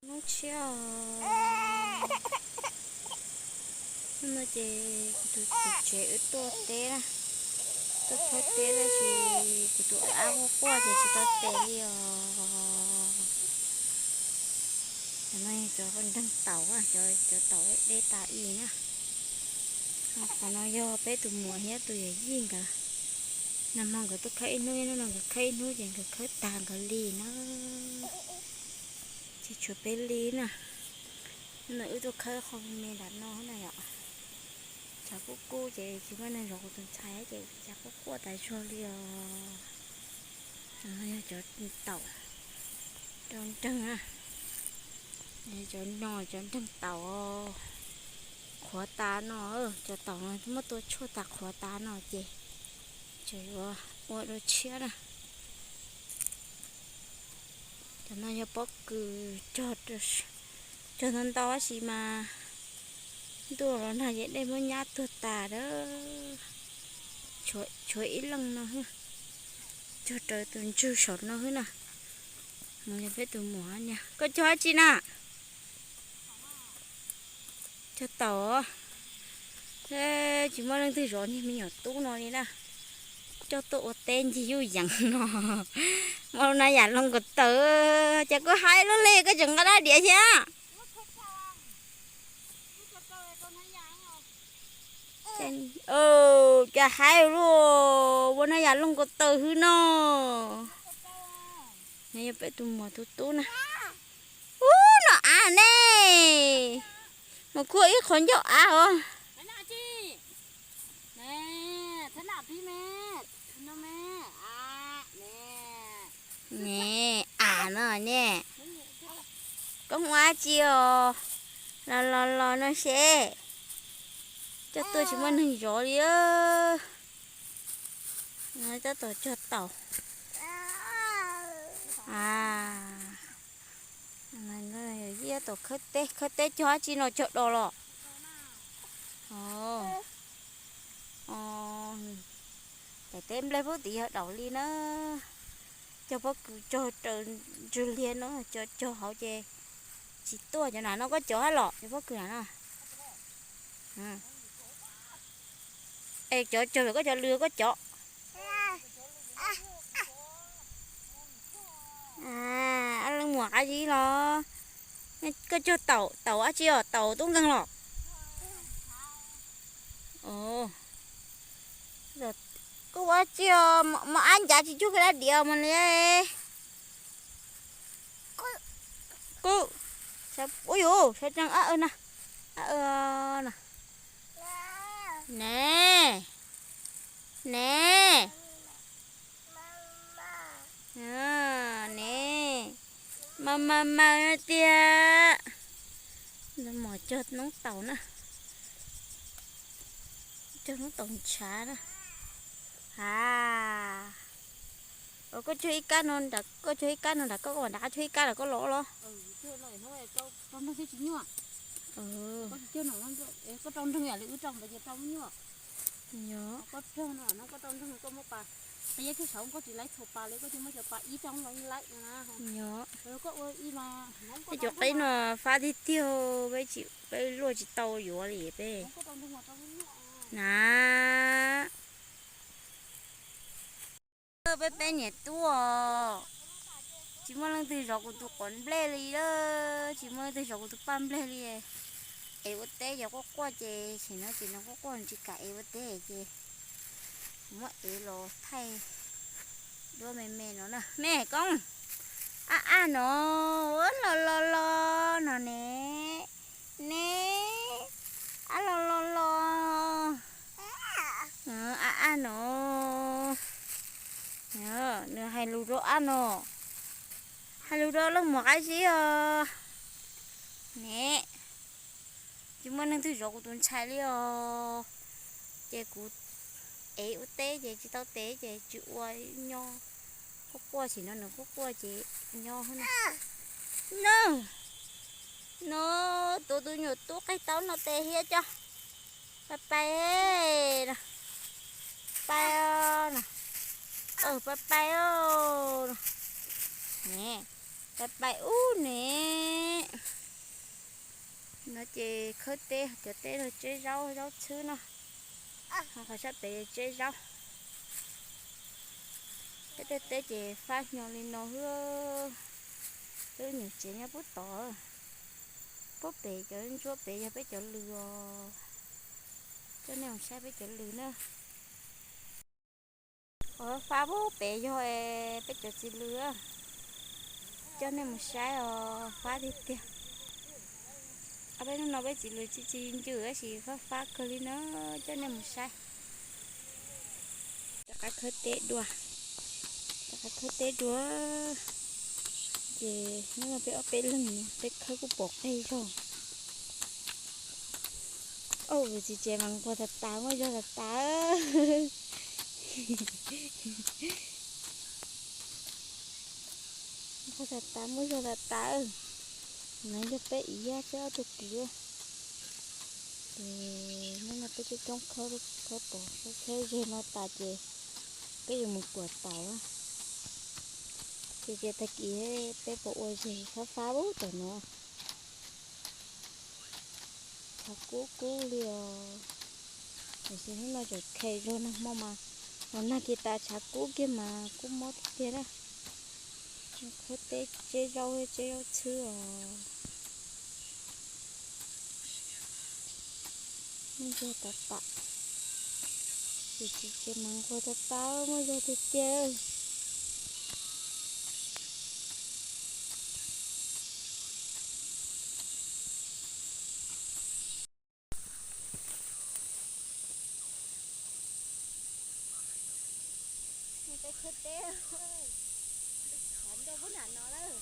Hnub tshiab, hnub no ces kuv tus tsev wb tuaj teb na, tuaj khawb teb tab sis kuv tus ab quaj quaj ces tsis tau tes li os. Cov no yog cov nreeg taum, cov taum deb tas i na. Qhov no yog peb tus muam thiab tus yawm yij nkawd. Nag hmo nkawd tuaj khawb ib hnub, hnub no nkawd khawb ib hnub ces nkawd khawb tag nkawd li na. Ces tshuav peb li na. Hnub no wb tuaj khawb qhov me me nram no na yom. Tshav kub kub ces tsis muaj neeg zov kuv tus ntxhais ces tshav kub quaj tas zog li os. Cov no yog cov taum rau nreeg na. Cov no cov nreeg taum qhuav tas no, cov taum no muab tua tshuaj tas qhuav tas no ces tseem yuav ua dua tshiab na. Cov no yog pob kws cog, cog ntau ntau tab sis mas ntuj los nag ces dej muab nyab tuag tas lawm. Tshuav ib leej no, cog raws tus ntswg saum no xwb na. Mus yog peb tus muam niag, koj cog dab tsi na? Cog taum. Tsis muaj leej twg zov niag me nyuam tub no li na. Coj tuaj ua teb ncig yuj yees no. Muaj lub nab yam looj kaus taw, ces koj haib lub li koj tseem nqa dab diav thiab. Cas haib luaj, ua nab yam looj kaus taw xwb no. Nws yog peb tus muam tus tub na. Ub, no av ne. Mus khuaj ib qho ncauj av os. Ne, av no ne. Koj ua dab tsi os? Los los los no seb. Coj tuaj tsis muaj neeg zov li. Tab tom cog taum. Tab tom khawb teb, khawb teb cog dab tsi no, cog dos los? Daim teb nplej pub tim yog daus li na. Cog pob kws cog raws ntswg liag no, cog cog hauv ces tsis tuaj. Cov nam no koj cov hab los, cov pob kws nam no. Es cov cog lawm koj cov lwm koj cov. Leej muam qab zib los? Koj cog taum, taum dab tsi os, taum tub nkeeg los? Koj ua dab tsi os, mos ab ncav tsis cuag koj dab diav mas li. Ub, ub yus, sawv tsees ab na. Ne, ne, ne, mas mas mas no tiag. Mos cog noob taum na. Cog noob taum ntshav na. Ha, koj cog ib kab no nram, koj cog ib kab no nram koj, koj mam nram qab cog ib kab nram koj los los. Koj rau nreeg yam li wb rau ntawd ces rau nyuaj. Koj rau no koj rau nreeg koj muab pas, qhov yeb kiag saud koj tsis laib txhua pas li, koj cia muab cov pas ib rau los laib na. Koj ua ib mas, tej cov qeb no fab tiag tiag, peb tsis, peb luaj tsis tau yuav li peb. Na, peb peb niam tub, tsis muaj leej twg zov kuv tus quav nplej li lawm, tsis muaj leej twg zov kuv tus paj nplej li. Es ua teb ces quaj quaj ces, sim no ces nws quaj quaj tsis kam es ua teb ces kuv muab ev los thaij duab me me no na. Me koob, ab ab no, los los los no ne, ne, ab los los los, ab ab no. Nws hais lus rau ab no, hais lus rau leej muam qab zib os. Ne, tsis muaj neeg twg zov kuv tus ntxhais li os. Ces kuv ev ua teb ces tsis tau tes ces tsis ua, nyob quaj quaj, sim no nws quaj quaj ces nyob. No, no, tus tus nyuam tub qig tau no tes hiab cov. Pais pais, pais os, pais pais os. Ne, pais pais ub ne. Ces khawb teb, cov teb no tseb zaub, zaub txhwb no. Qhov sab pem tseb zaub. Peb tej teb ces fab nyo li no xwb. Peb lub nyuam tsev nyob pub tod, pub pem cov ntsuab pem yog peb cov lws os. Coj nej mus saib peb cov lws na. Qhov fab pub pem yog peb cov txiv lws. Coj nej mus saib os, fab tiag tiag. Ob peb hnub no peb txiv lws tsis tsis ncw tab sis fab fab kawg li na, coj nej mus saib. Rov qab khawb teb dua, rov qab khawb teb dua. Ces hnub no peb ob peb leeg peb khawb kuj pom qeg zog. Au, txiv tsev mas nquag tas tas, muaj zog tas tas. Nquag tas tas, muaj zog tas tas. No yog peb ib yab thiab ob tug kwv. Ces hnub no peb coob coob khawb, khawb pom khawb zeg no tas ces peb yuav mus kuam taum. Ces ces tag kis peb puas ua zeg fab fab ub tom no. Tshav kub kub li os. Tiam sis hnub no tseem khes zog, nag hmo mas, los nag kiag tas tshav kub kiag mas kub mob tiag tiag na. Khawb teb tseb zaub, tseb zaub txhwb os. Muaj zog tas tas. Ces txiv tsev mas nquag tas tas, muaj zog tiag tiag. Peb khawb teb, peb tshav ntuj pub nram no lawm.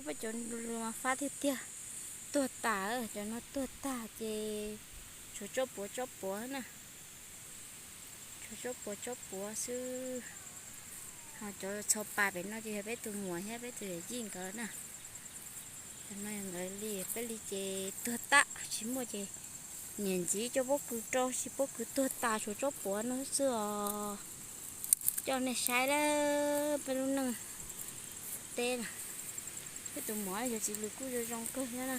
Peb cov lws mas fab tiag tiag, tuag tas, cov no tuag tag ces tshuav tsob puav tsob puav na. Tshuav tsob puav tsob puav xwb. Cov txhua pas pem no ces yog peb tus muam thiab peb tus yawm yij nkawd na. Cov no yog nkawd li, peb li ces tuag tag tsis muaj ces niam ntxiv coj pob kws rau, tsis pob kws tuag tas tshuav tsob puav no xwb os. Coj nej saib lawm peb lub neej teb na. Peb tus muam yog txiv lws kuj zoo zoo kawg thiab na.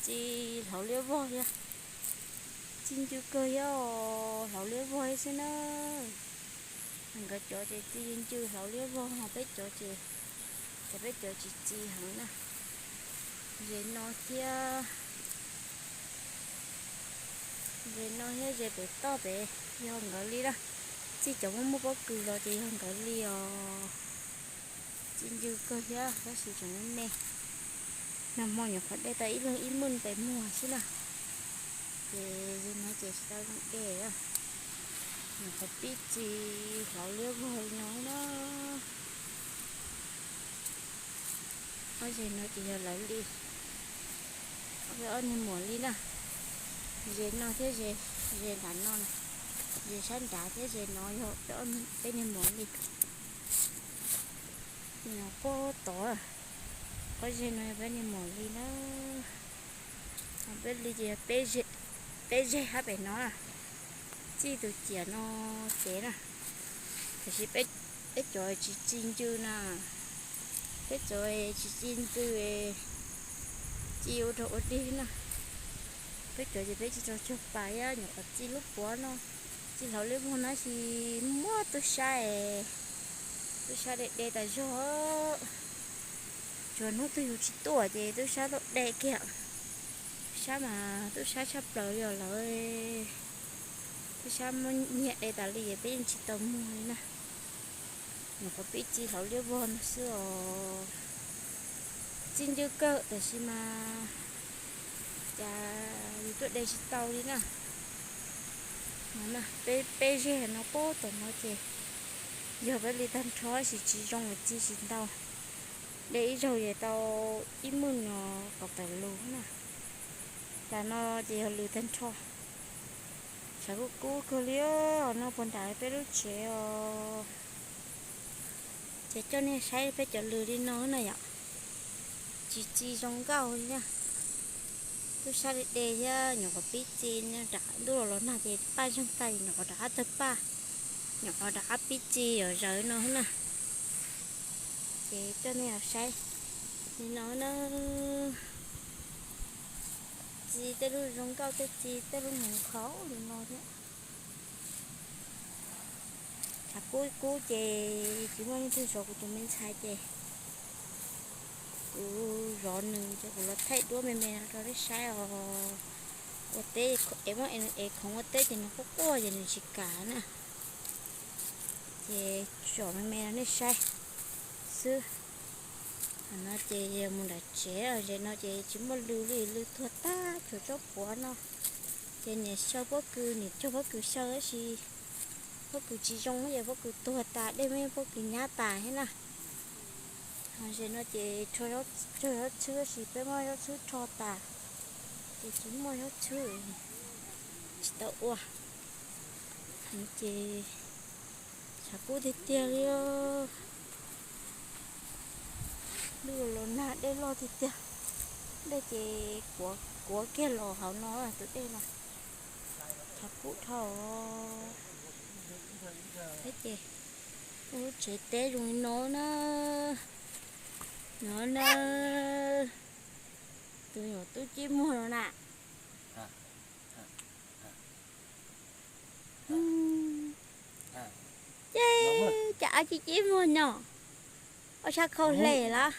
Txi hlauv liab vog thiab. Txi ncw kawg thiab, hlauv liab vog thiab xwb na. Nkawd cov ces txi ncw hlauv liab vog, peb cov ces, ces peb cov tsis txi heev na. Ze no thiab, ze no thiab ze pem toj pem yog nkawd li na. Txij cov muaj muaj pob kws los ces yog nkawd li os. Txi ncw kawg thiab tab sis tseem me me. Nag hmo nyuam qhuav de tau ib leeg ib mwj pes muag xwb na. Ces ze no ces tsis tau zoo de. Nyuam qhuav pib txi hlauv liab vog li no na. Ob ze no ces yog lawv li, ob niag muam li na. Ze no thiab ze nram no, ze sab nrad thiab ze no yog peb niag muam li. Nyob puag tod, ob ze no yog peb niag muam li na. Peb li ces yog peb ze hab pem no, txij tus ciam no ces na. Tiam sis peb cov tsis txi ncw na, peb cov tsis txi ncw, txi ua rog ua dig na. Peb cov ces peb tsis tau cog pas, nyuam qhuav txi lub puav no, txi hlauv liab vog na sis muaj tub sab, tub sab de de tas zog. Tsuas hnub twg yus tsis tuaj ces tub sab tuaj de kiag. Tub sab mas tub sab tshaj plaws li os lawv. Tub sab muab nyiag de tas li es peb yeej tsis tau muag li na. Nyuam qhuav pib txi hlauv liab vog no xwb os. Txi ncw kawg tiam sis mas cas yus tuaj de tsis tau li na. Peb zej no puag tom no ces yog peb li tag nrho sis tsis zoo es txi tsis ntau. De ib zaug ces tau ib mwj no kaum tawm lus na. Tam no ces yog lws tag nrho. Tshav kub kub kawg li os, no puag nram peb lub tsev os. Ces coj nej saib peb cov lws li no na yom. Tsis txi zoo nkauj li na. Tub sab de de thiab nyuam qhuav pib txi, nram ntuj los los nag ces paj zeeg tag nyuam qhuav rov qab tawg paj, nyuam qhuav rov qab pib txi yuav zawv no na. Ces coj nej los saib li no na. Txi tej lub zoo nkauj tej, txi tej lub mus nkhaus li no thiab. Tshav kub kub ces tsis muaj leej twg zov kuv tus me ntxhais ces kuv zov nws ces kuv los thaij duab me me no rau nej saib os. Ua teb es muab es khoov ua teb ces nws quaj quaj ces nws tsis kam na. Ces zov me me rau nej saib xwb. Qhov no ces yog mus nram tsev, ze no ces tsis muaj lws li, lws tuag tag tshuav tsob puav no. Ces niam xyaw pob kws, niam cog pob kws xyaw tab sis pob kws tsis zoo ces pob kws tuag tas, dej muaj pob kws nyab tas thiab na. Ho ze no ces rho zaub txhwb tab sis peb muab zaub txhwb rho tas ces tsis muaj zaub txhwb, tsis tau ua. Ces tshav kub tiag tiag li. Ntuj los nag, dej loj tiag tiag. Dej ces kuav kiag los hauv no tus dej no. Tshav kub dhau. Thiab ces lub tsev teb zoo li no na. No na, tus nyuam tub cib muag no na. Ces cas ab cib cib muag no, ob sab khau hle los.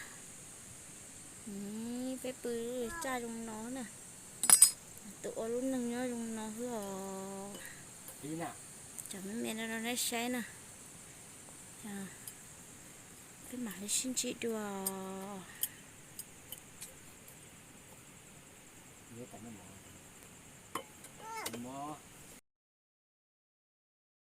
Peb pw lub tsaj zoo no na. Tus ua lub neej nyob zoo no xwb os. Cov me me no rau nej saib na. Peb mam li sib ntsib dua.